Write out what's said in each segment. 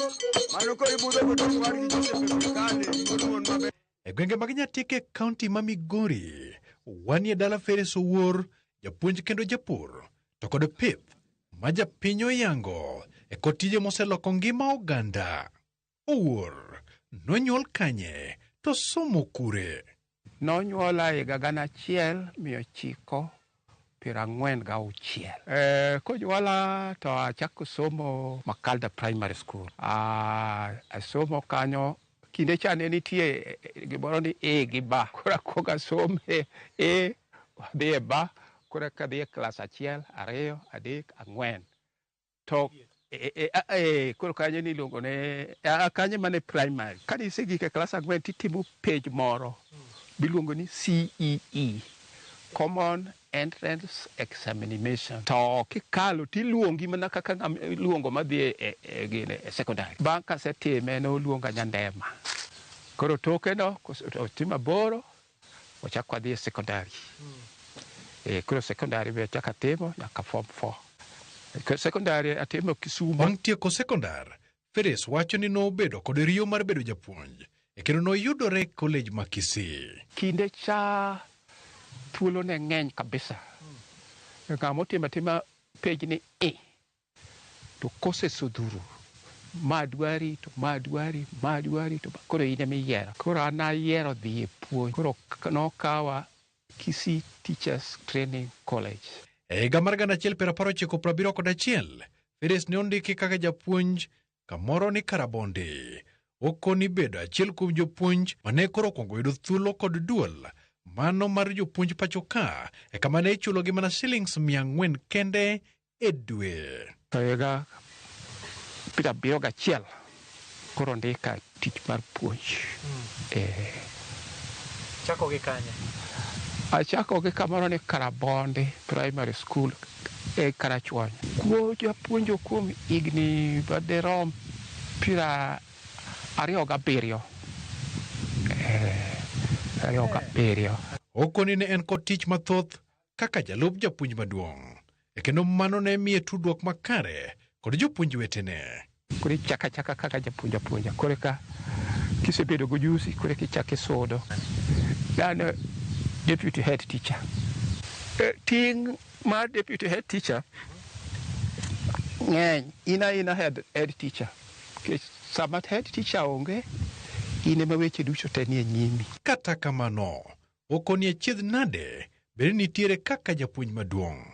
Mano koro ibudho godong' wargi Joseph Epikale, wuod wuon maber. E gwenge mag Nyatike e kaunti ma Migori, wanie dala Feres Owuor, japuonj kendo japur, to kod pith ma japiny oyango e kod tije moseloko ngima oganda. Owuor nonyuol kanye to somo kure? Nonyuola higa 1946. Konyuola to achako somo Makalda Primary School. Asomo kanyo kinde cha ne nitie gimoro ni A gi B. Koro akwongo asom e A, adhi e B, koro eka adhi e klas 1, 2, 3, 4. To koro kanyo niluongo ne kanyo mane primary. Kane isegik e klas 4 titimo page moro miluongo ni CEE, Common Entrance Examination. To kikalo tiluongi mana kaka ng'ama iluongo madhi e secondary. Bang' kasetime noluonga Nyandema. Koro toke no otimo 8 wachako wadhi e secondary. Koro secondary be achako atimo nyaka form 4. Secondary atimo Kisumu. Bang' tieko sekondar, Feres wacho ni nobedo kod riyo mar bedo japuonj e kendo noyudore e college ma Kisii. Kinde cha thuolo ne ng'eny kabisa. Ng'ama otimo atima page ni E to courses odhuro. Ma dwari to ma dwari, ma dwari to koro in ema iyiero. Koro an ayiero dhi e puonj. Koro nokawa Kisii Teachers Training College. E higa mar 1971, Feres ne ondiki kaka japuonj kamoro ni Karabondi. Okoni bedo achiel kuom jopuonj mane koro okwongo yudo thuolo kod duol mano mar jopuonj pacho ka e kama ne ichulogi mana shillings 400 kende e dwe. To higa 71 koro ndika tich mar puonj. Chako gi kanye? Achako gi kamoro ni Karabondi Primary School e Karachuonyo. Kuo apuonjo kuom higni madirom 27. 27. Okoni ne en kod tich mathoth kaka jalup japuonj maduong', e kendo mano ne miye tudruok makare kod jopuonj wetene. Koro ichako achaka kaka japuonj apuonja. Koro ka kisebedo gojusi, koro eka ichako isudo. An deputy head teacher. Ting' mar deputy head teacher ng'eny. In aina head teacher. Nikech sama head teacher onge, in ema weche duto te nie nyimi. Kata kamano, okoni achiedh nade bende nitiere kaka japuonj maduong'.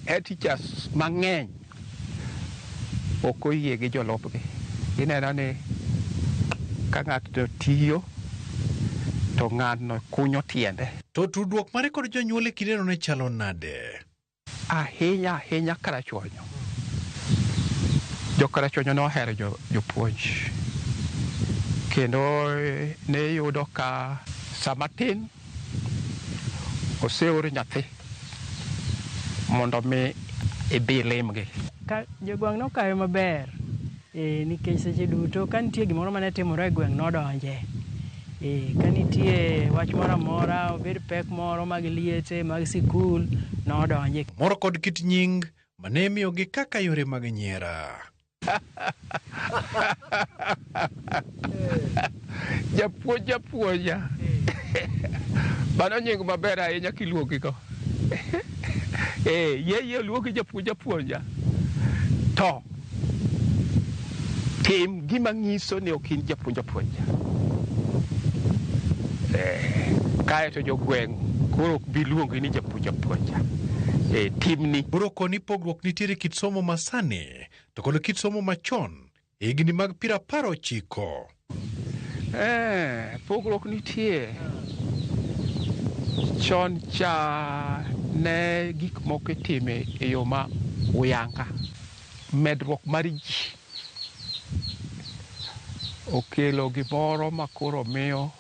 Head teachers mang'eny ok oyie gi jolupgi. Gineno ni ka ng'ato tiyo to ng'ano kunyo tiende. To tudruok mare kod jonyuol e kindeno ne chalo nade? Ahinya ahinya Karachuonyo. Jo Karachuonyo nohero jopuonj. Kendo ne yudo ka sama tin oseor nyathi mondo mi idhi limgi. Ka jogweng' nokawe maber, nikech seche duto ka nitie gimoro mane timore e gweng' nodonje. Ka nitie wach moro amora, obed pek moro mag liete, mag sikul, nodonje. Moro kod kit nying mane imiyogi kaka yore mag nyiera. Japuonj japuonja. Mano nying maber ahinya kiluongigo. Yie oluongi japuonj japuonja. To tim gima nyiso ni ok in japuonj apuonja. Kae to jogweng' koro ok bi luongi ni japuonj apuonja. Timni. Koro koni pogruok nitiere kit somo masani to kod kit somo machon e higni mag 90. Pogruok nitie. Chon cha ne gik moko itime e yo ma uyanga. Medruok mar ji okelo gimoro ma koro miyo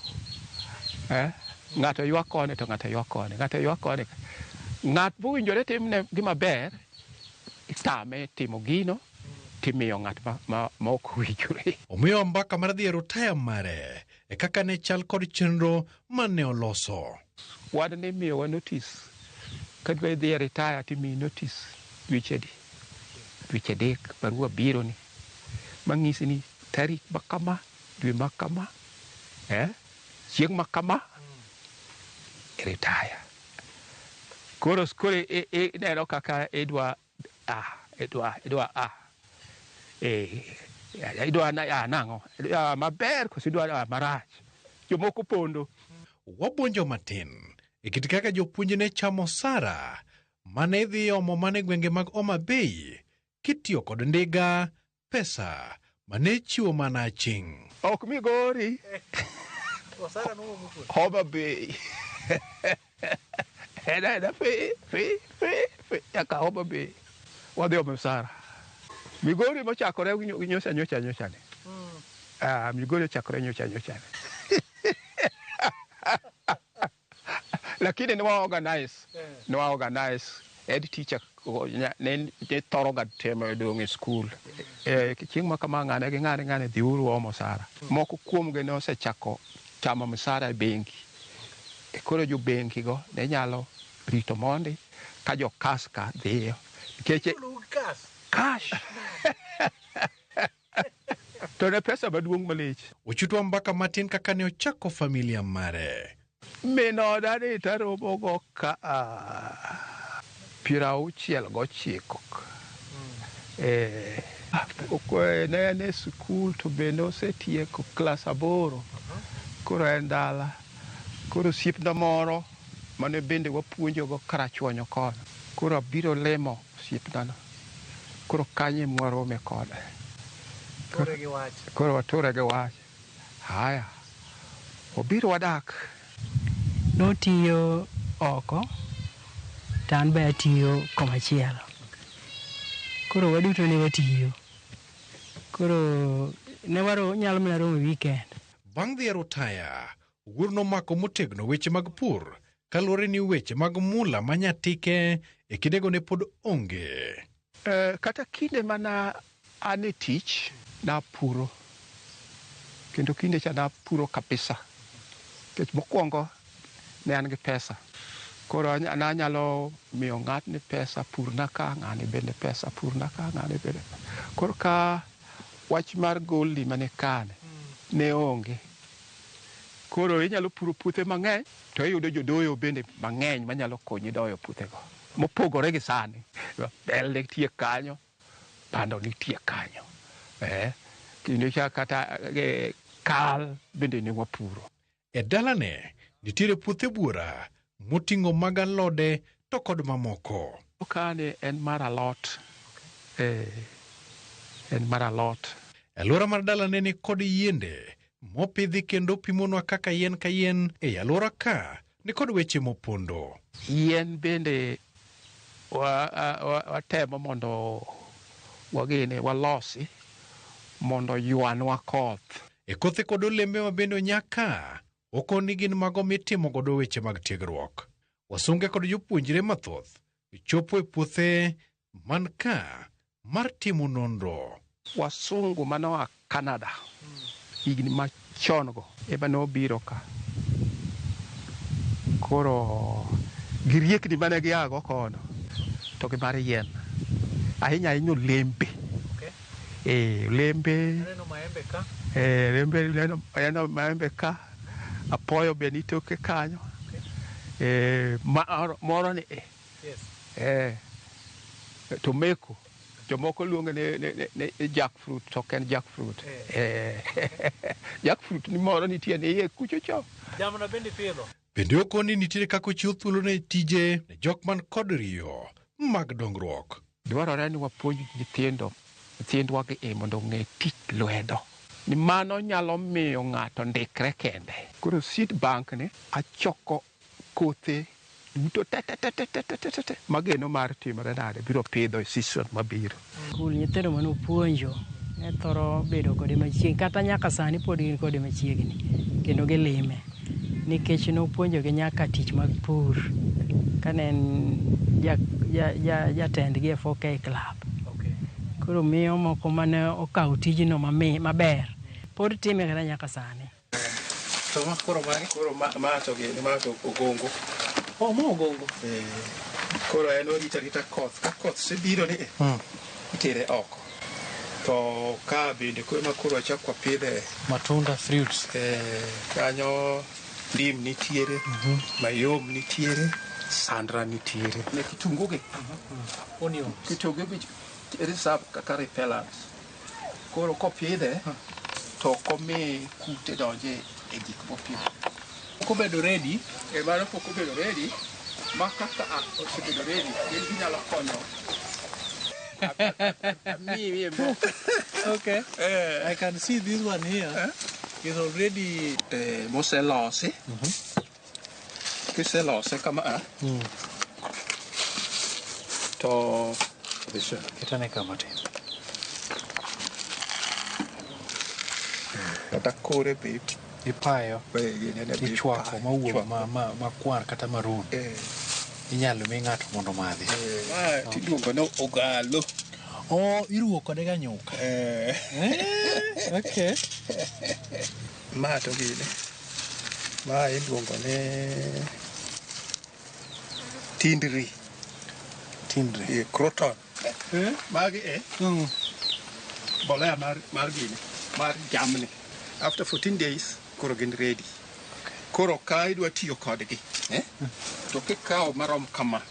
ng'ato ywak koni to ng'ato ywak koni, ng'ato ywak koni. Ng'at mowinjore timne gima ber itame timo gino timiyo ng'at ma ok owinjore. Omiyo mbaka mar dhi e rutaya mare e kaka ne chal kod chenro mane oloso. Wan ne imiyowa notice ka dwa dhi e retire timiyi notice dweche adi? Dweche 3 barua biro ni manyisi ni Tarik ma kama, dwe ma kama, chieng' ma kama, retire. Koro koro ineno kaka idwa a idwa idwa a idwa na nang'o idwa maber koso idwa marach. Jomoko pondo. Wabuonjo matin e kit kaka jopuonj ne chamo osara mane idhi omo mana e gwenge mag Homa Bay kitiyo kod ndiga pesa mane ichiwo mana aching'. Ok Migori. Homa Bay. En aena fi fi fi fi nyaka Homa Bay. Wadhi omo osara. Migori mochakore nyocha nyocha nyocha ni. Ah, Migori ochakore nyocha nyocha ni. Lakini ne wa organize. Ne wa organize. Head teacher ne thoro ga temo dong' e skul. Chieng' ma kama ng'ane gi ng'ane ng'ane dhiuru omo osara. Moko kuomgi ne osechako chamo msara e bengi. Koro jo bengi go ne nyalo rito mondi ka jo kas ka dhiyo. Nikech cash. To ne pesa maduong' malich. Ochutwa mbaka matin kaka ne ochako familia mare. Min oda ni taromo go ka 69. Ne en e sikul to bende osetieko klas 8. Koro en dala. Koro osiepna moro mane bende wapuonjogo Karachuonyo kono. Koro abiro limo osiepnano. Koro kanyo ema warome kode. Koro wature gi wach. Haya. Obiro wadak. Notiyo oko, to an be atiyo komachielo. Koro waduto ne watiyo. Koro ne nyalo mana romo weekend. Bang' dhi e rutaya, Owuor nomako motegno weche mag pur kaluwore ni weche mag mula manyatike e kindego ne pod onge. Kata kinde mana an e tich napuro. Kendo kinde cha napuro kabisa. Nikech mokwongo ne an gi pesa. Koro nanyalo miyo ng'atni pesa purna ka, ng'ani bende pesa purna ka, ng'ani bende. Koro ka wach mar golni mane kane ne onge. Koro inyalo puro puothe mang'eny to iyudo jodoyo bende mang'eny manyalo konyi doyo puothego. Mopogore gi sani. Bel nitie kanyo, bando nitie kanyo. Kinde cha kata kal bende ne wapuro. E dalane nitiere puothe buora moting'o mag alode to kod mamoko. Kane en mar alot. En mar alot. Alwora mar dalane ni kod yiende mopidhi kendo pimonwa kaka yien ka yien ei alwora ka ni kod weche mopondo. Yien bende watemo mondo wagene walosi mondo ywanwa koth. E kothe kod olembe ma bende onyaka okoni gin mago mitimo godo weche mag tiegruok. Wasunge kod jopuonjre mathoth chopo e puothe man ka mar timo nonro. Wasungu manoa Canada higni machon go ema nobiro ka. Koro gi riekni mane giago kono to gi mar yien. Ahinya ahinya olembe. Olembe. Olembe neno maembe ka. Apoyo be nitoke kanyo. Moro ni Tomeko. Jomoko luonge ne jackfruit to ok en jackfruit. Jackfruit ni moro nitie ni iye kucho cho. Jamna bende pidho. Bende okoni nitiere kaka ochiwo thuolo ne tije ne jok man kod riyo mag dongruok. Dwarore ni wapuonj nyithindwa gi mondo ong'e tich lwedo. Ni mano nyalo miyo ng'ato ndikre kende. Koro seed bank ni achoko kothe duto te te te te te te te te mageno mar timore nade biro pidho e season mabiro. Skul nyithindo mane opuonjo ne thoro bedo kode machiegni kata nyaka sani pod gin kode machiegni kendo gilime nikech nopuonjogi nyaka tich mag pur kane en jatendgi e 4K club. Koro miyo moko mane okawo tijno maber pod time kata nyaka sani. To ma koro mage? Koro ma to gi ma to ogongo. Oh, ma ogongo. Koro en orito arita koth. Ka koth osebiro ni itere oko. To ka bende koro ema koro wachak wapidhe Matunda, fruits. Kanyo ndim nitiere, mayom nitiere, sandra nitiere. Ne kitungu gi. Onions. Kitungu gi reserve kaka repellents. Koro kopidhe to ok omi kute donje e gik mopidho. Kobedo ready, E mano pok obedo ready, ma kaka osebedo ready, gin ginyalo konyo. Miyi mo. Okay. I can see this one here is already Moselosi. Kiselose kama a, to Ketane kama tin. Kata kore be Ipayo, be ginene be ichwako ipayo, mawuok ichwako. ma makwar kata maroon. Inyalo mi ng'ato mondo omadhi. Ma tiluongo ni ogalo. Oh, iruwo kode ga nyuka. Okay. Ma to gini. Ma iluongo ni tindri. Tindri. Croton. Magi e bolea mar gini, mar jamni. After 14 days koro gin ready. Koro ka idwa tiyo kodgi, to kikawo marom kama,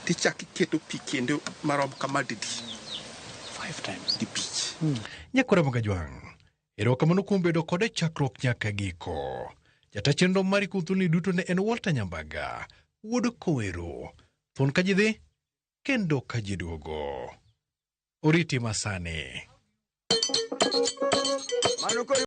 tichak iketo pi kendo marom kama didi. 5 times. Dibich. Nyakwara Magajwang', erokamano kuom bedo kode chakruok nyaka giko. Jata chenro mari kuom thuoloni duto ne en Walter Nyambaga, wuod Kowero. Thuon ka ji dhi, kendo ka ji duogo. Oriti masani. Mano koro.